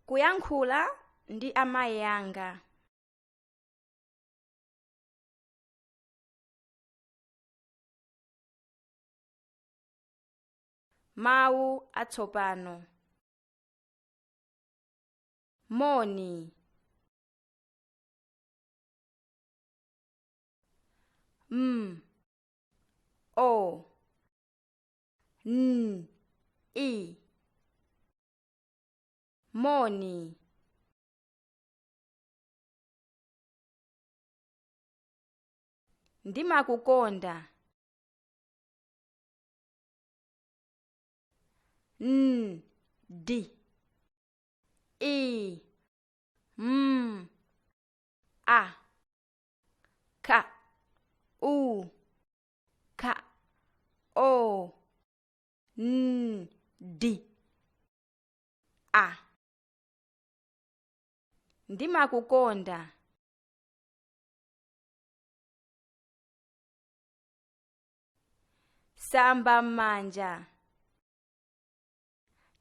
Kuyankhula ndi amayi anga. Mawu atsopano. Moni. M O N I. Moni. Ndimakukonda. N D I M A K U K O N D A. Ndimakukonda. Samba m'manja.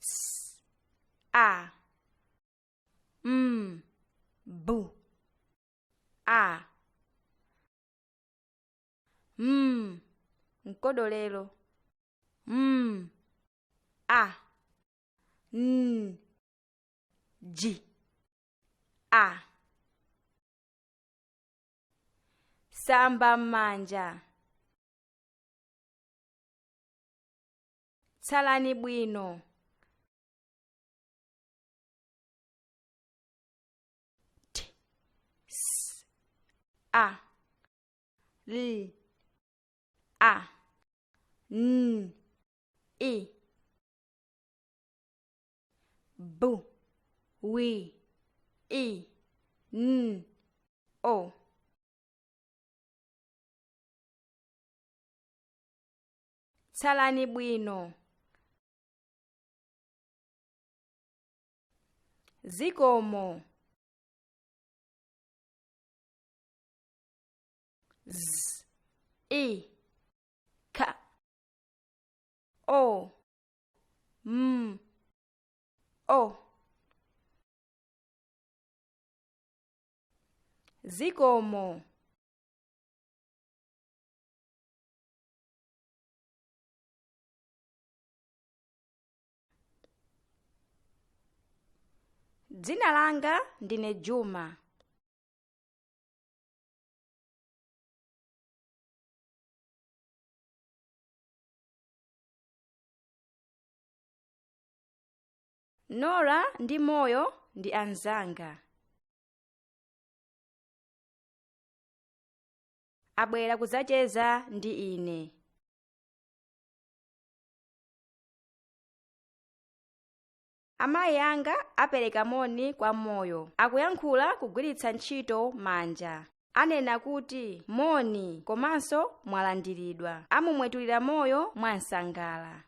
S A M B A M mkodolero M A N G A. Samba m'manja. Tsalani bwino. T S A L A N I B W I N O. Tsalani bwino. Zikomo. Z I K O M O. Zikomo. Dzina langa ndine Juma. Nora ndi Moyo ndi anzanga. Abwera kudzacheza ndi ine. Amayi anga apereka moni kwa Moyo. Akuyankhula kugwiritsa ntchito manja. Anena kuti moni komanso mwalandiridwa. Amumwetulira Moyo mwansangala.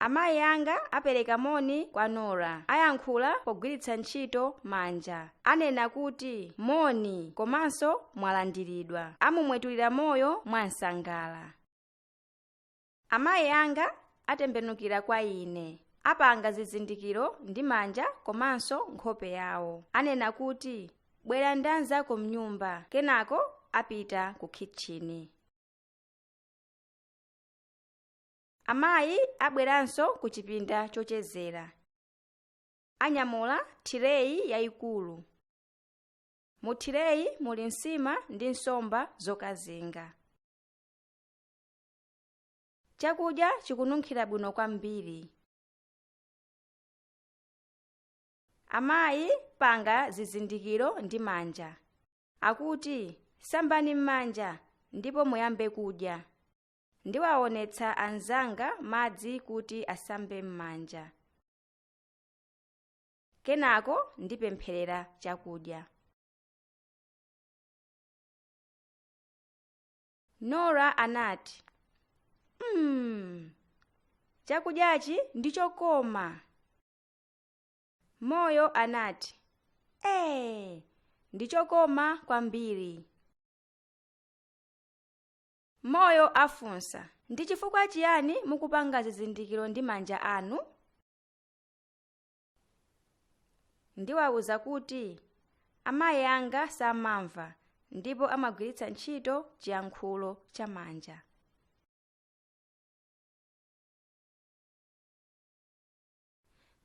Amayi anga apereka moni kwa Nora. Ayankhula pogwiritsa ntchito manja. Anena kuti moni komanso mwalandiridwa. Amumwetulira Moyo mwansangala. Amayi anga atembenukira kwa ine. Apanga zizindikiro ndi manja komanso nkhope yawo. Anena kuti bwera ndi anzako mnyumba, kenako apita ku kitchini. Amayi abweranso ku chipinda chochezera. Anyamula thireyi yayikulu. Mu thireyi muli nsima ndi nsomba zokazinga. Chakudya chikununkhira bwino kwambiri. Amayi panga zizindikiro ndi manja. Akuti sambani m'manja ndipo muyambe kudya. Ndiwaonetsa anzanga madzi kuti asambe m'manja. Kenako ndipempherera chakudya. Nora anati, chakudyachi ndi chokoma. Moyo anati, ee, ndi chokoma kwambiri. Moyo afunsa, ndi chifukwa chiyani mukupanga zizindikiro ndi manja anu? Ndiwawuza kuti amayi anga samamva ndipo amagwiritsa ntchito chiyankhulo chamanja.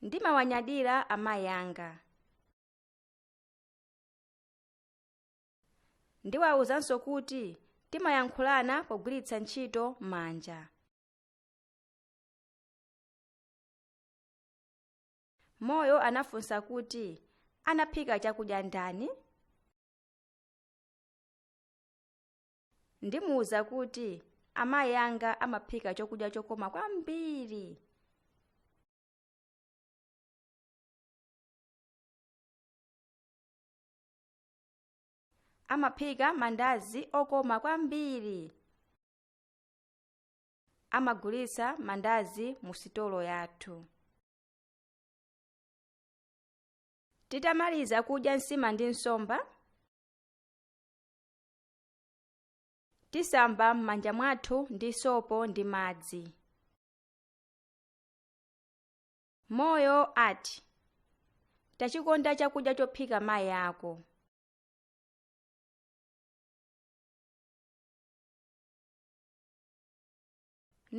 Ndimawanyadira amayi anga. Ndiwawuzanso kuti timayankhulana pogwiritsa ntchito manja. Moyo anafunsa kuti anaphika chakudya ndani? Ndimuwuza kuti amayi anga amaphika chakudya chokoma kwambiri. Amaphika mandazi okoma kwambiri. Amagulitsa mandazi mu sitolo yathu. Titamaliza kudya nsima ndi nsomba, tisamba m'manja mwathu ndi sopo ndi madzi. Moyo ati, tachikonda chakudya chophika mayi ako.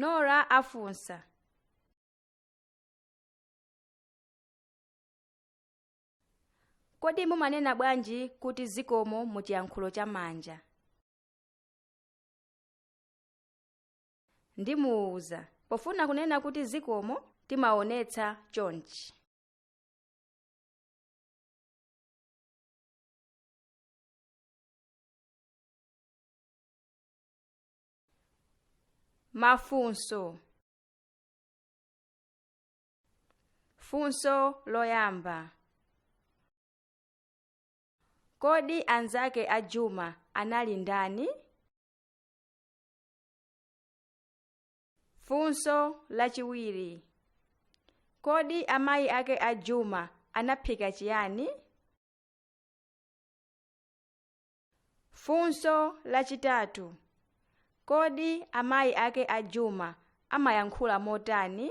Nora afunsa, kodi mumanena bwanji kuti zikomo mu chiyankhulo chamanja? Ndimuwuza, pofuna kunena kuti zikomo timaonetsa chonchi. Mafunso. Funso loyamba. Kodi anzake a Juma anali ndani? Funso lachiwiri. Kodi amayi ake a Juma anaphika chiyani? Funso lachitatu. Kodi amayi ake a Juma amayankhula motani?